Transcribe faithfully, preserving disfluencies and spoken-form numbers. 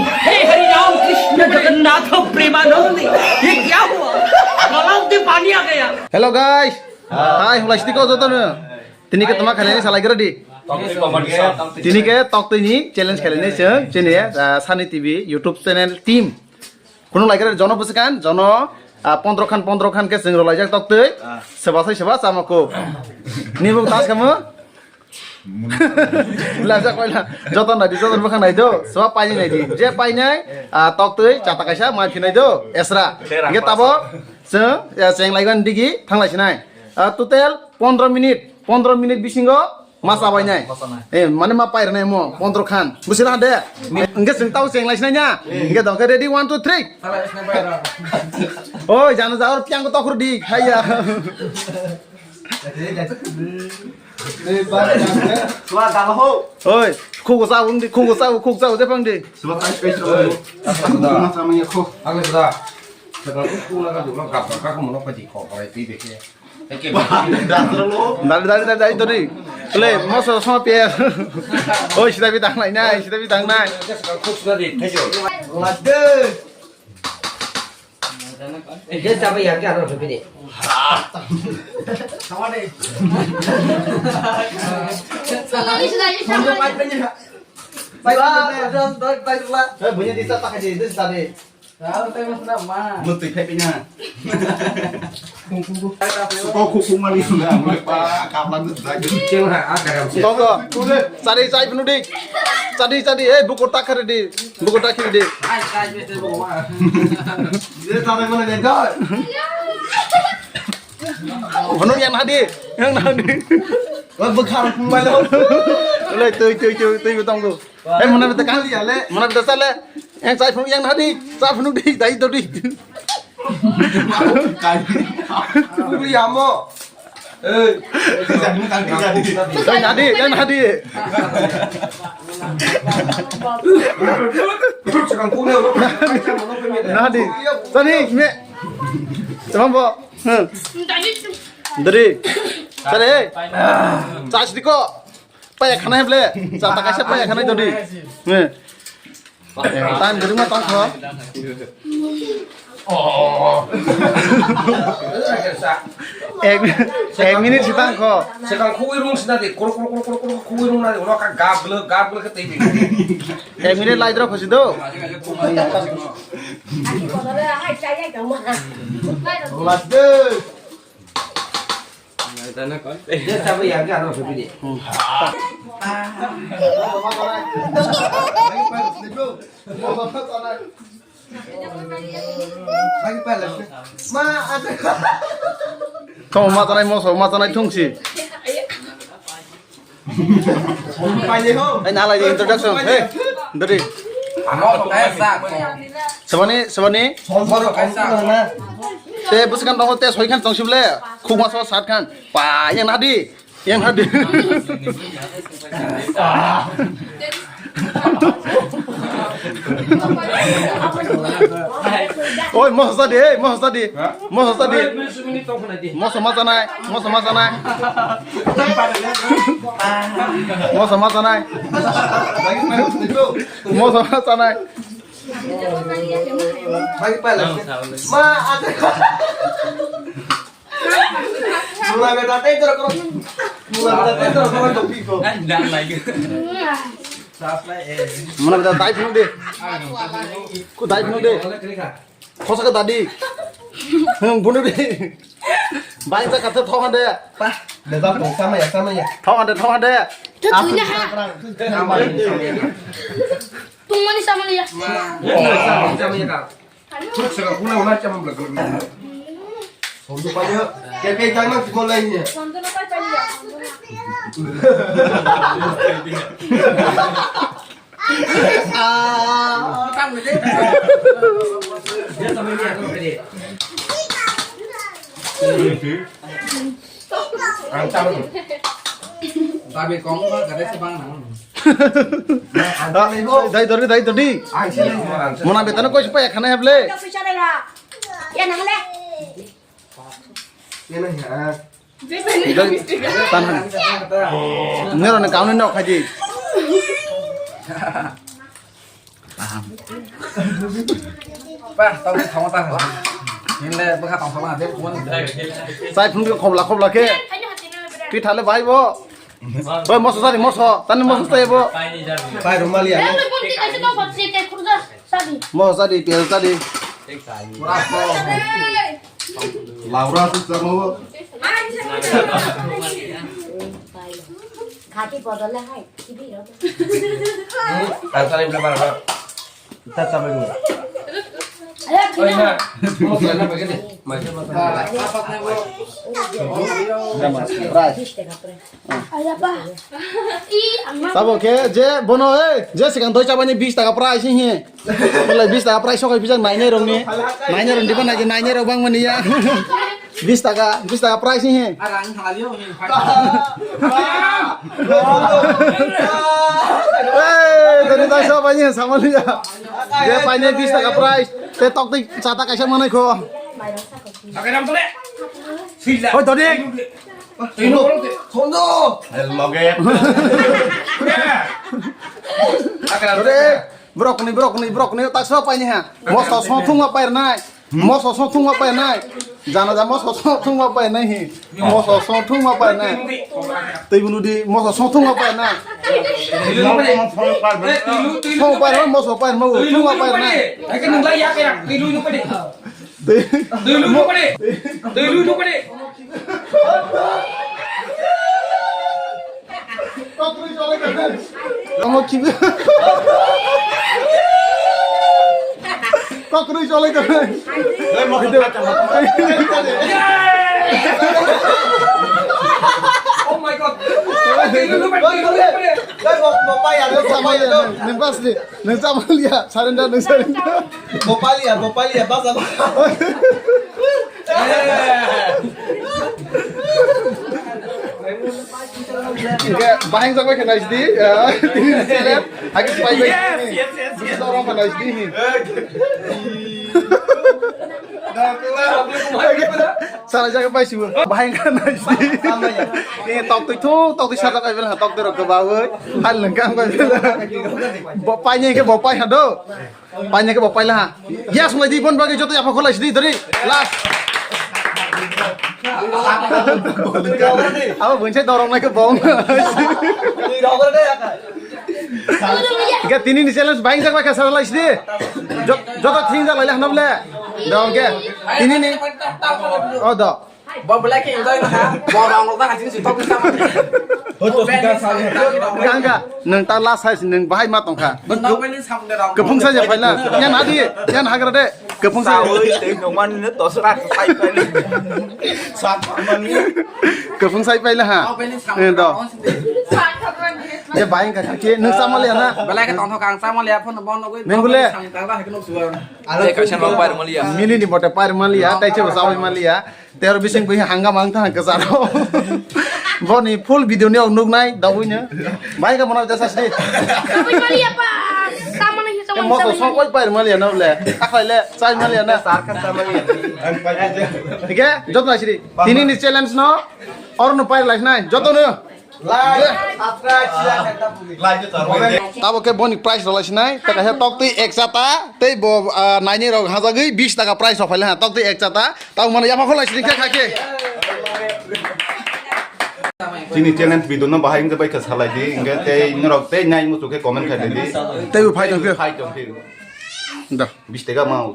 हे हरि राम कृष्ण जगन्नाथ प्रेमानंद, ये क्या हुआ? गलाव में पानी आ गया। Hello guys, hai, hulai sidi ko joto no. Tini ke toma khailai salai gra di. Tini ke tok twi ni challenge khailai ni chwng chini, ah, Sunny T V YouTube channel team. Khunu lai khe jono bwswk khan, jono, ah, pondro khan, pondro khan khe chwng rwlaijak tok twi. Ah. Soba sai soba chama kho. Ni buk tas kamo? Lajak waila. Joto nai di, joto bwkhang nai do. Soba paini nai di. Je painai, ah, tok twi chata kaisa ma phinai do. Esra. Hingke tabo chwng, ya, cheng laiban digi thanglai sinai. Ah, total pondro minute. Pondro minute bisingo ma chabainai. Ma chanai. Eh, mane ma pairwnai mo, pondro khan. Busi na de? Hingke chwng tau cheng lai sinai na? Hingke dong khe ready, one, two, three. Oi, jana ja, or piang ko tokhor di, haiya. Oi, khugo sa wng di, khugo sa, khug sa, je pang di. Suba kai space ro. Ma chamanya kho. Ang le da. Sekarang aku nak ada orang kapal, aku mau apa di kau, kalau itu deh. Dari, dari, dari, dari tadi. Le, moso sama pier. Oi, sida bitang nai nai, sida bitang nai. Waduh. Dia siapa ya? Dia harus begini. Sama deh. Sama deh. Sama deh. Sama deh. Eh, punya desa tak aja itu tadi. Mutwi phai pina. Ko khukung mani suna, mule pa kaplan dagi. Tongo. Chadi chai phunu di. Chadi chadi, eh, bukur takhari di. Bukur takhari di. Je chadi mana jai. Phunu yang hadi, yang hadi. Wah, bukhar phung bai lo. Lai tui tui tui tui tongo. Eh, muna bita kang? Muna bita sale. Yang chai phunuk yang nadi, chai phunuk di, dai dodi. Kuli amo. Eh, yang nadi, yang nadi. Nadi. Tadi me. Tamam, bo. Hmm. Dari. Sale. Chai sediko. Paya khanai ble. Chata kaisa paya khanai dodi. Eh. Tan guruma tong kho. Ek, ek minute si tang kho. Sekarang kuwi rung sina de, koro, koro, koro, koro, koro, kuwi rung na de, ulo ka gablo, gablo ke tei de. Ek minute lai dro khosi do. Mas de. Dia siapa ya? Dia harus begini. Ma, ada. Kau ma tanai moso, ma tanai thungsi. Paine ho. Ai, nalai di introduction. Hey, dari. Amo ko kaisa ko. Sabani, sabani. Sombor ko na. Te bwswk khan tongo, te soi khan tong sible. Khukma so sat khan. Pa, yang nadi. Yang nadi. Oi, moso di, hey, moso di. Ha? Moso di. Moso ma chanai, moso ma chanai. Moso ma chanai. Moso ma chanai. Ma, ada. Mula beta tei toro koro. Mula beta tei toro koro to piko. Muna beta dai phunuk di. Ku dai phunuk di. Khosa ka dadi. Hmm, bunu di. Bai sa ka tho hande. Pa, de da to sama ya, sama ya. Tho hande, tho hande. Tu tu na ha. Sama ya, sama ya. Tungmani sama ya. Sama ya ka. Thuk saka kuna una chama bla bla. Sondu payo. Ke ke jang nang simo lai ni. Dia sama ni aku tadi. Ang tama. Tapi kong ba kada sebang nang. Dai dori, dai dori. Mona betana koi sipai khana heble. Dai, tahan. Nero ne kauni nok khaji. Ba, tau ni thangma ta. Hinle bwkha tong thangma de kuman. Sai phung khobla khobla khe. Pi thale bai bo. Oi moso sari moso. Tani moso sai bo. Pai rumali ya. Moso sari pel sari. Laura tu sama bo. Khati bodole hai, kibi ro. Ang sari bela bara. Tata baru. Ayo, kena. Oi, na. Mau kena pakai deh. Macam apa? Rice. Ayo, apa? Ih, amat. Sabo khe, je bono, eh, je sikang doi chabani bis taka price hi. Belai bis taka price sokai bijak nainai rokni. Nainai rok diba naji nainai rok bang mani ya. Bis taka, bis taka price ni he. Arang halio ni. Eh, dari tadi siapa ini sama dia? Dia paine bis taka price. Te tok tik sata kaisa mana ko? Pakai ram tole. Sila. Oh, tadi. Tino. Kondo. El moge. Pakai ram tole. Borok ni, borok ni, borok ni, tak so pai ni ha. Moso so thung ma pai nai. Moso so thung ma pai nai. Jana ja moso so thung ma pai nai hi. Moso so thung ma pai nai. Tei bunu di moso so thung ma pai nai. So pai nai, moso pai nai, thung ma pai nai. Tei Omo kibi. Kokroi cholai tongo. Oh my God. Nang pas di, nang chamalia, surrender, nang surrender. Bopalia, bopalia, basa. Bahai jak bai khe naisidi, tini ni channel, hagi pai bai. Yes, yes, yes, yes. Dorong khe naisidi. Sara jaga pai sibo. Bahai khe naisidi. Ni tok twi thu, tok twi sara pai bela, tok twi rok ba oi. Hal nang kang pai bela. Bo pai ni khe bo pai ha do. Paina khe bo paila ha. Yes, wnglaidi, boni bagwi joto yapha khorlaisidi, dori. Last. Abo buinsa dorong nai khe bong. Khe tini ni challenge bahai jak bai khe sara laisidi. Jot-, joto thing jak laila hwnna bole. Dong khe. Tini ni. O do. Bo belai khe enjoy nang kha. Bo rong rok da haching si tok ni sama. Hoi to sika sa. Ganga, nang ta last hai si nang bahai ma tong kha. Bo nok bai ni sam de rong. Khe phung sa ja phaila. Yan hadi, yan hagra de. Khe phung sa. Sa oi te no man ne to sra sai pai. Sa man ni. Khe phung sai paila ha. Nok bai ni sam de rong. Je bahai ka khe nang sama le na. Belai khe tong thok ang sama le phone bo nok bai. Nang bole. Sam ta ba hai khe nok suwa. Ale kaisa nok pai mali ya. Mili ni bote pai mali ya, tai che bo sa pai mali ya. Tero bising bui hangga mang thang kwcharo. Boni full video ni ok nuknai dawui no. Bai ga mona jasa sdi. Sabai mali apa? Sama na hiyo sama. Moso song koi pai mali na le. Akhai le sai mali na. Sarka sa mali. Thik hai, jot na sdi. Tini ni challenge no. Or no pai lai nai. Joto no. Tabo khe boni price rwlai sinai, ta kaisa tok twi ek chata, tei bo, ah, naini rok hajagwi bis taka price rok phaila ha, tok twi ek chata, tabo mano yapha khorlai sini khe kha khe. Chini challenge video no bahai wngkhe bai khe salai di, hingkhe tei norok tei nai muchuk khe comment khai di. Tei bo phai tong khe. Phai tong khe. Da. Bis taka mau.